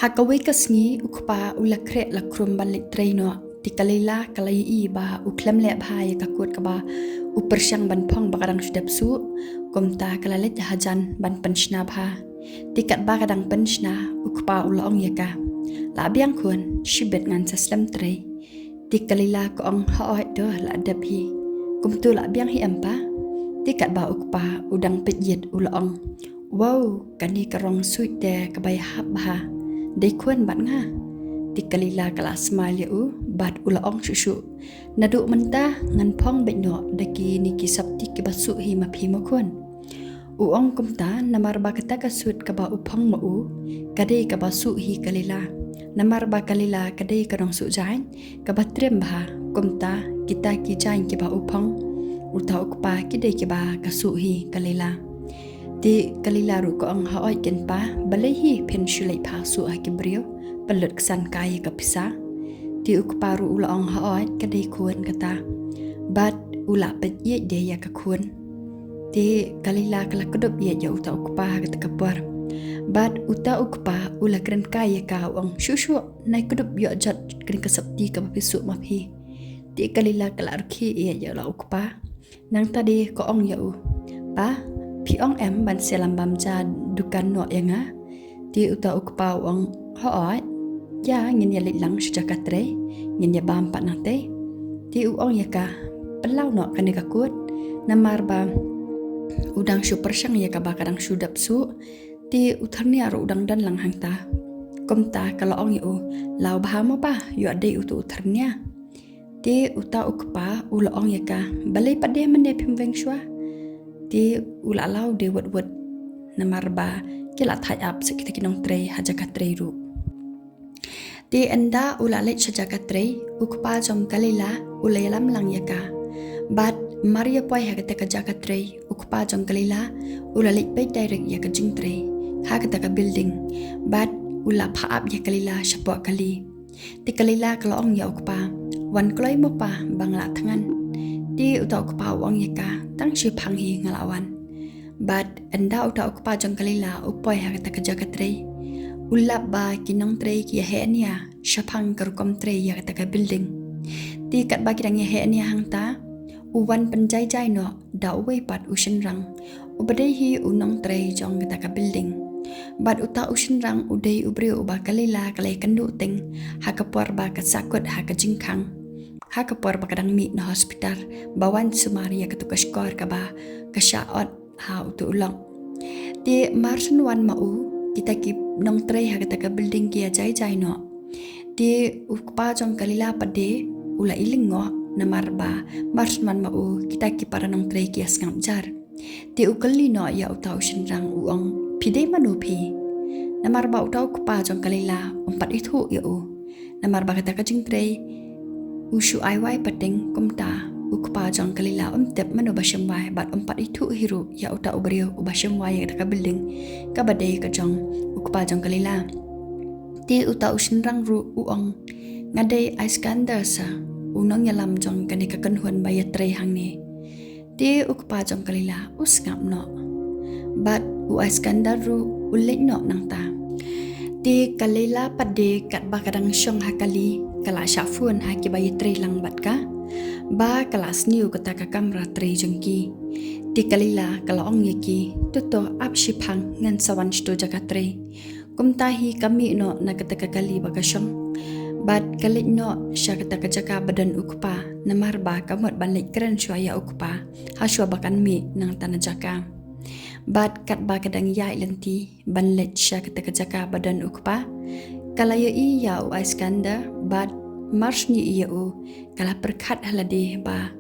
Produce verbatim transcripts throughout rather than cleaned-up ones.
Ha kawei ka sngi u kpa u la khreh la khrum ban leit trei noh. Te ka Leila ka la ïohi ba u khlem leh bha ïa ka kot kaba u pyrshang ban phong ba ka dang shu dep suh. Kumta ka la leit hajan ban pynshna bha. Te katba ka dang pynshna, u kpa u la ong ïa ka, "La biang khun, shibit ngan sa slem trei." Te ka Leila ka ong, "Hooid, to la dep hi. Kumto la biang hi em pa?" Te katba u kpa u dang peit ïit u la ong, "Wow, kane ka rong suit te kaba ïahap bha. Dei khun bad nga?" Te ka Leila ka la smile ïa u bad u la ong shuh shuh, "Naduh mynta ngan phong beit noh da kine ki sopti kiba suh hi ma phi mo khun." U ong kumta namar ba kata ka suit kaba u phong ma u ka dei kaba suh hi ka Leila. Namar ba ka Leila ka dei ka nongsuh jaiñ kaba triem bha, kumta kita ki jaiñ kiba u phong, uta u kpa, ki dei kiba ka suh hi ka Leila. Te ka Leila ruh ka ong, "Hooid kynpa, balei hi phin shu leit phah suh ha ki briew, pynlut ksan kai ïa ka pisa." Te u kpa ruh u la ong, "Hooid, ka dei khun kata." Bad u la peit ïeit de ïa ka khun. Te ka Leila ka la kdup ïeit ïa uta u kpa ha kata ka por. Bad uta u kpa u la kren kai ïa ka, u ong, "Shuh shuh, nai kdup ïoh jot kane ka sopti kaba phi suh ma phi." Te ka Leila ka la rkhie ïeit ïa la u kpa. Nangta de ka ong ïa u, "Pa, phi ong em ban sa ïalam bam ja dukan noh ïa nga?" Te uta u kpa u ong, "Hooid, ïa ngin ïa leit lang sha jaka trei, ngin ïa bam pat nangtei." Te u ong ïa ka, "Pynlaw noh kane ka kot, namar ba u dang shu pyrshang ïa kaba ka dang shu dep suh. Te u thyrnia ruh u dang don lang hangta." Kumta ka la ong ïa u, "Law bha mo pa, ïoh dei uto u thyrnia." Te uta u kpa u la ong ïa ka, "Balei pat de mynne phim weng shuwa?" Te u la law de wut wut, namar ba ki la thait ap sa kita ki nongtrei ha jaka trei ruh. Te ynda u la leit sha jaka trei, u kpa jong ka Leila u la ïalam lang ïa ka. Bad mar ïa poi ha kata ka jaka trei, u kpa jong ka Leila u la leit peit direct ïa ka jingtrei ha kata ka building. Bad u la phah ap ïa ka Leila shapoh kali. Te ka Leila ka la ong ïa u kpa, "Wan kloi mo pa, ba nga la thngan." Te uta u kpa u ong ïa ka, "Tang shiphang hi nga la wan." Bad ynda uta u kpa jong ka Leila u poi ha kata ka jaka trei, u lap ba ki nongtrei ki ïa heh nia shaphang ka rukom trei ïa kata ka building. Te katba ki dang ïa heh nia hangta, u wan pynjai jai noh da uwei pat u shynrang uba dei hi u nongtrei jong kata ka building. Bad uta u shynrang u dei u briew uba ka Leila ka la ïakynduh teng ha ka por ba ka sahkut ha ka jingkhang, ha ka por ba ka dang mih na hospital, ba wan sumar ïa katu ka shkor kaba ka shah ot ha utu u lok. Te mar shen wan ma u, kita ki nongtrei ha kata ka building ki ïa jai jai noh. Te u kpa jong ka Leila pat de u la i lyngngoh, namar ba mar shen wan ma u, kita ki para nongtrei ki ïa sngap jar. Te u kylli noh ïa uta u shynrang, u ong, "Phi dei mano phi?" Namar ba uta u kpa jong ka Leila um pat ithuh ïa u. Namar ba kata ka jingtrei u shu ai wai pateng, kumta u kpa jong ka Leila um tip mano ba shim wai bad um pat ithuh hi ruh ïa uta u briew uba shim wai ïa kata ka building kaba dei ka jong u kpa jong ka Leila. Te uta u shynrang ruh u ong, "Nga dei Iskander sir, u nongïalam jong kane ka kynhun ba ïa trei hangne." Te u kpa jong ka Leila u sngap noh. Bad u Iskander ruh u leit noh nangta. Te ka Leila pat de katba ka dang shong ha kali, ka la shah phone ha kiba ïa trei lang bad ka, ba ka la sniew kata ka kamra trei jong ki. Te ka Leila ka la ong ïa ki, "To to, ap shiphang, ngan sa wan sha uto jaka trei." Kumta hi ka mih noh na kata ka kali ba ka shong. Bad ka leit noh sha kata ka jaka ba don u kpa, namar ba ka mut ban leit kren shuwa ïa u kpa ha shuwa ba kan mih nangta na jaka. Bad katba ka dang ïaid lynti ban leit sha kata ka jaka ba don u kpa, ka la ïohi ïa u Iskander, bad mar shu ïohi ïa u, ka la pyrkhat ha lade ba,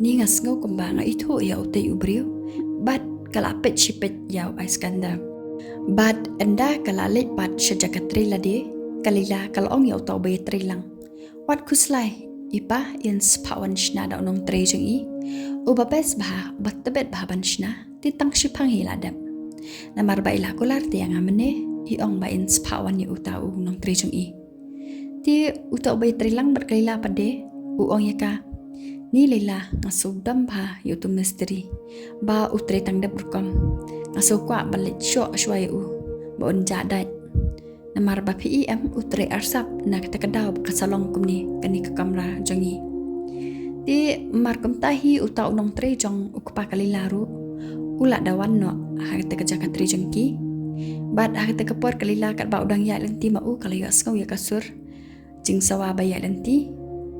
"Ni nga sngew kumba nga ithuh ïa utei u briew." Bad ka la peit shi peit ïa u Iskander. Bad ynda ka la leit pat sha jaka trei lade, ka Leila ka la ong ïa uta uba ïa trei lang, "Wat khuslai, i pa, in sa phah wan shna da u nongtrei jong i. Uba best bha, uba tbit bha ban shna, te tang shiphang hi la dep. Namar ba i la kular te ïa nga mynne, i ong ba in sa phah wan ïa uta u nongtrei jong i." Te uta uba ïa trei lang bad ka Leila pat de u ong ïa ka, "Ni Leila, nga sngewdom bha ïa utu mistri, ba u trei tang dep rukom. Nga sngewkwah ban leit shoh shuwa ïa u ba un jah dait." Namar ba phi i em u trei arsap na kata ka daw ba ka sa long kumne kane ka kamra jong ngi. Te mar kumta hi uta u nongtrei jong u kpa ka Lila ruh u la da wan noh ha kata ka jaka trei jong ki. Bad ha kata ka por ka Lila katba u dang ïaid lynti ma u ka la ïohsngew ïa ka sur jingsawa ba ïaid lynti.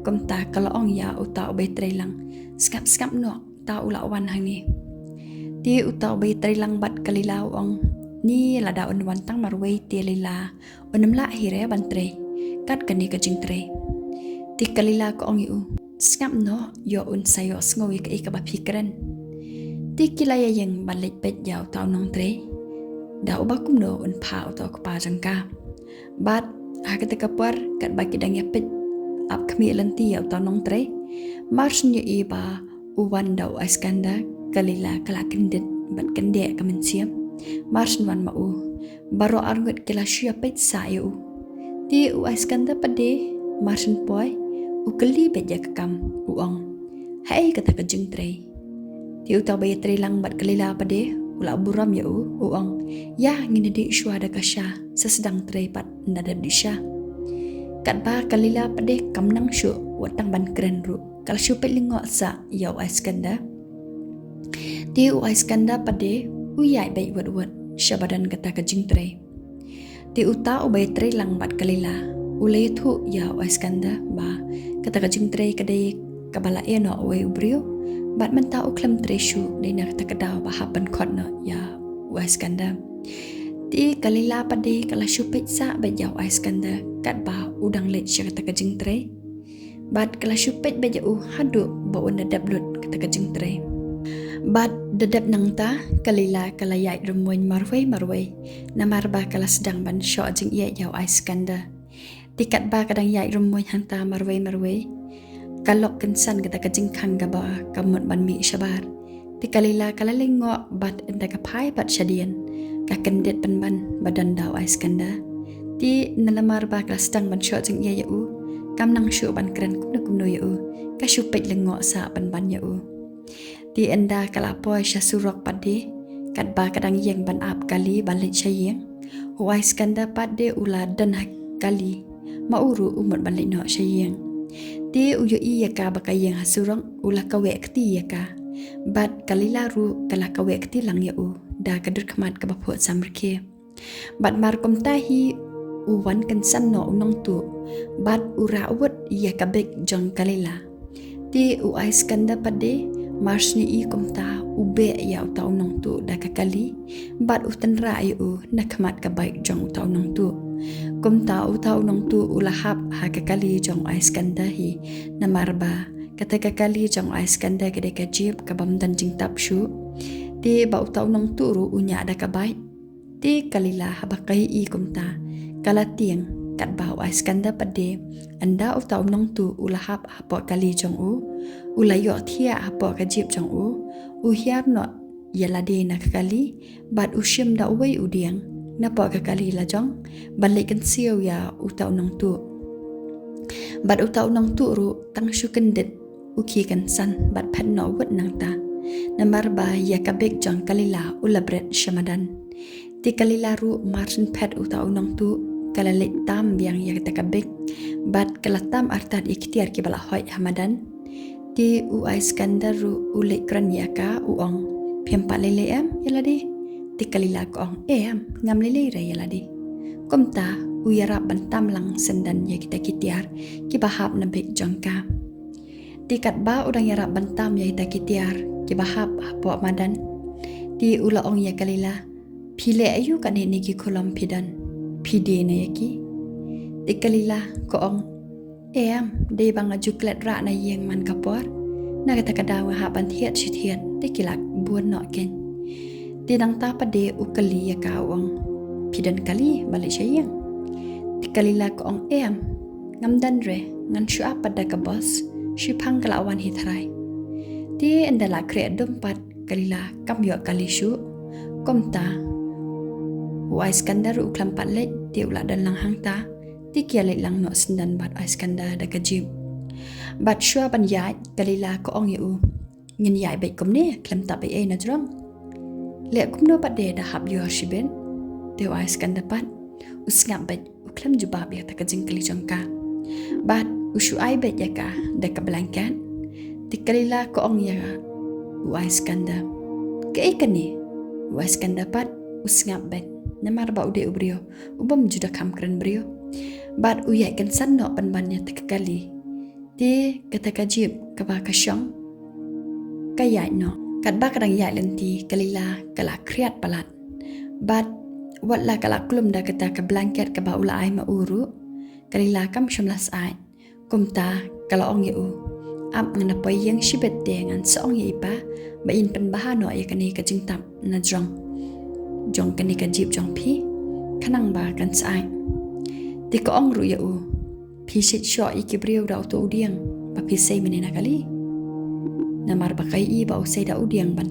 Kumta ka la ong ïa uta u bai trei lang, sngap sngap noh, uta u la wan hangne. Te uta u bai trei lang bad ka Lila u ong, ni lada un wan tang marwei te Lila un ym lah hi re ban trei kat kane ka jingtrei. Te ka Lila ka ong ïa u, sngap noh, ïoh un sa ïohsngew ïa kaei kaba phi kren. Te ki la ïa ïeng ban leit peit ïa uta u nongtrei da uba kumno un phah uta u kpa jong ka. Bad ha kata ka por katba ki dang ïa peit ap khmih lynti ïa uta u nongtrei, mar shen ïohi ba u wan da u Iskander, ka Lila ka la kyndit bad kyndit ka mynsiem. Mar shen wan ma u, baroh arngut ki la shu ïa peit sah ïa u. Te u Iskander pat de mar shen poi u kylli beit ïa ka kam, u ong, haei kata ka jingtrei? Te uta u ba ïatrei lang bad ka Lila pat de u la burom ïa u, u ong, ïa ngin ïa dih shuwa da ka sha, sa sdang trei pat ynda dep dih sha. Katba ka Lila pat de kam nang shuh wat tang ban kren ruh, ka la shu peit lyngngoh sah ïa u Iskander. Te u Iskander pat de u ïaid beit wat wat sha ba don kata ka jingtrei. Te uta u ba ïatrei lang bad ka Lila u la ïathuh ïa u Iskander ba kata ka jingtrei ka dei kaba la ïeh noh uwei u briew, bad mynta u khlem trei shuh dei na kata ka daw ba hap ban khot noh ïa u Iskander. Te ka Lila pat de ka la shu peit sah beit ïa u Iskander katba u dang leit sha kata ka jingtrei. Bad ka la shu peit beit ïa u haduh ba un da dep lut kata ka jingtrei. Bad da dep nangta ka Lila ka la ïaid rymmuiñ marwei marwei, namar ba ka la sdang ban shoh jingïeit ïa u Iskander. Te katba ka dang ïaid rymmuiñ hangta marwei marwei, ka lok kynsan kata ka jingkhang kaba ka mut ban mih shabar. Te ka Lila ka la lyngngoh bad ynda ka phai pat shadien, ka kyndit pynban ba don da u Iskander. Te namar ba ka la sdang ban shoh jingïeit ïa u, kam nang shuh ban kren kumno kumno ïa u, ka shu peit lyngngoh sah pynban ïa u. Te ynda ka la poi sha surok pat de, katba ka dang ïeng ban ap kali ban leit sha ïing, u Iskander pat de u la don ha kali, ma u ruh u mut ban leit noh sha ïing. Te u ïohi ïa ka ba ka ïeng ha surok, u la kawek kti ïa ka. Bad ka Lila ruh ka la kawek kti lang ïa u da ka dur khmat kaba phuh samrkhie. Bad mar kumta hi u wan kynsan noh u nongtuh bad u rah wut ïa ka bek jong ka Lila. Te u Iskander pat de mar shu ïohi kumta u beh ïa uta u nongtuh da ka kali bad u tynrah ïa u na khmat ka bek jong uta u nongtuh. Kumta uta u nongtuh u la hap ha ka kali jong u Iskander hi, namar ba kata ka kali jong u Iskander ka dei ka jeep kaba ym don jingtap shuh. Te ba uta u nongtuh ruh u ñiah da ka bek. Te ka Lila haba ka ïohi kumta ka la tieng, katba u Iskander pat de ynda uta u nongtuh u la hap hapoh kali jong u, u la ïohthiah hapoh ka jeep jong u, u hiar noh ïa lade na ka kali bad u shim da uwei u dieng napoh ka kali lajong ban leit kynsiew ïa uta u nongtuh. Bad uta u nongtuh ruh tang shu kyndit u khie kynsan bad phet noh wut nangta, namar ba ïa ka bek jong ka Lila u la bret sha madan. Te ka Lila ruh mar shu phet uta u nongtuh ka la leit tam biang ïa kata ka bek bad ka la tam artat ïa ki tiar kiba la hoit ha madan. Te u Iskander ruh u leit kren ïa ka, u ong, phim pat lei lei em ïa lade? Te ka Lila ka ong, em, ngam lei lei re ïa lade. Kumta u ïarap ban tam lang syndon ïa kita ki tiar kiba hap na bek jong ka. Te katba u dang ïarap ban tam ïa kita ki tiar kiba hap hapoh madan, te u la ong ïa ka Lila, phi leh aïu katne ne ki khulom phi don, phi die ne ïa ki? Te ka Lila ka ong, em, dei ba nga ju klet rah na ïing man ka por, na kata ka daw nga hap ban thied shi thied te ki la bun noh kein. Te nangta pat de u kylli ïa ka, u ong, phi don kali ban leit sha ïing? Te ka Lila ka ong, em, ngam don re, ngan shu ap pat da ka bos, shiphang ka la wan hi tharai. Te ynda la khreh dum pat ka Lila kam ïoh kali shuh. Kumta u Iskander u khlem pat leit te u la don lang hangta. Te ki ïa leit lang noh syndon bad u Iskander da ka jeep. Bad shuwa ban ïaid ka Lila ka ong ïa u, ngin ïaid beit kumne khlem tap ei ei na jrong. Leh kumno pat de da hap ïoh shibit? Te u Iskander pat u sngap beit, u khlem jubab ïa kata ka jingkylli jong ka. Bad u shu ai beit ïa ka da ka blanket. Te ka Leila ka ong ïa u Iskander, "Kaei kane?" U Iskander pat u sngap beit, namar ba u dei u briew u bym ju da kham kren briew. Bad u ïaid kynsan noh pynban ïa kata ka kali. Te kata ka jeep kaba ka shong ka ïaid noh. Katba ka dang ïaid lynti, ka Leila ka la khriat palat. Bad wat la ka la klum da kata ka blanket kaba u la ai ma u ruh, ka Leila kam shym la syaid. Kumta ka la ong ïa u, "Ap, ngan da poi ïing shibit te ngan sa ong ïa i pa ba in pynbha noh ïa kane ka jingtap na jrong jong kane ka jeep jong phi, khnang ba kan syaid." Te ka ong ruh ïa u, "Phi shet shoh ïa ki briew da uto u dieng ba phi sei mynne na kali?" Namar ba ka ïohi ba u sei da u dieng ban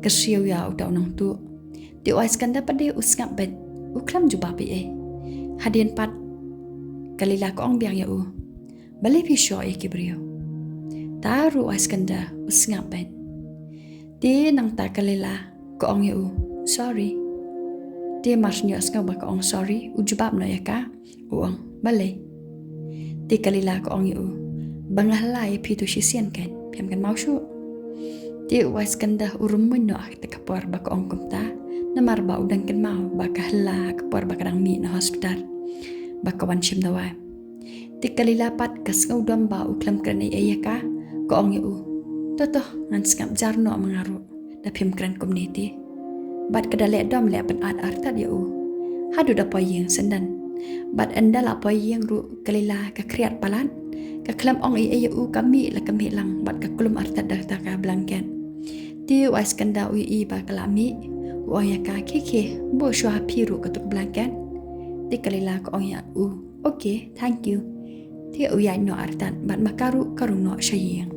kyrsiew ïa uta u nongtuh. Te u Iskander pat de u sngap beit, u khlem jubab ei ei. Hadien pat ka Leila ka ong biang ïa u, "Balei phi shoh ïa ki briew?" Te ruh u Iskander u sngap beit. Te nangta ka Leila ka ong ïa u, "Sorry." Te mar shen ïohsngew ba ka ong sorry, u jubab noh ïa ka, u ong, "Balei?" Te ka Leila ka ong ïa u, "Ba nga hylla ïa phi to shisien kein, phim kynmaw shuh." Te u Iskander u rymmuiñ noh ha kata ka por ba ka ong kumta, namar ba u dang kynmaw ba ka hylla ha ka por ba ka dang mih na hospital ba ka wan shim dawai. Te ka Leila pat ka sngewdom ba u khlem kren ei ei ïa ka, ka ong ïa u, "To to, ngan sngap jar noh ma nga ruh, da phim kren kumne te." Bad ka da leh dom leh pynat artat ïa u haduh da poi ïing syndon. Bad ynda la poi ïing ruh ka Leila ka khriat palat, ka khlem ong ei ei ïa u, ka mih la ka mih lang bad ka klum artat da kata ka blanket. Te u Iskander u ïohi ba ka la mih, u ong ïa ka, "Khie khie, buh shuwa ha phi ruh kato ka blanket." Te ka Leila ka ong ïa u, "Okay, thank you." Te u ïaid noh artat bad ma ka ruh ka rung noh sha ïing.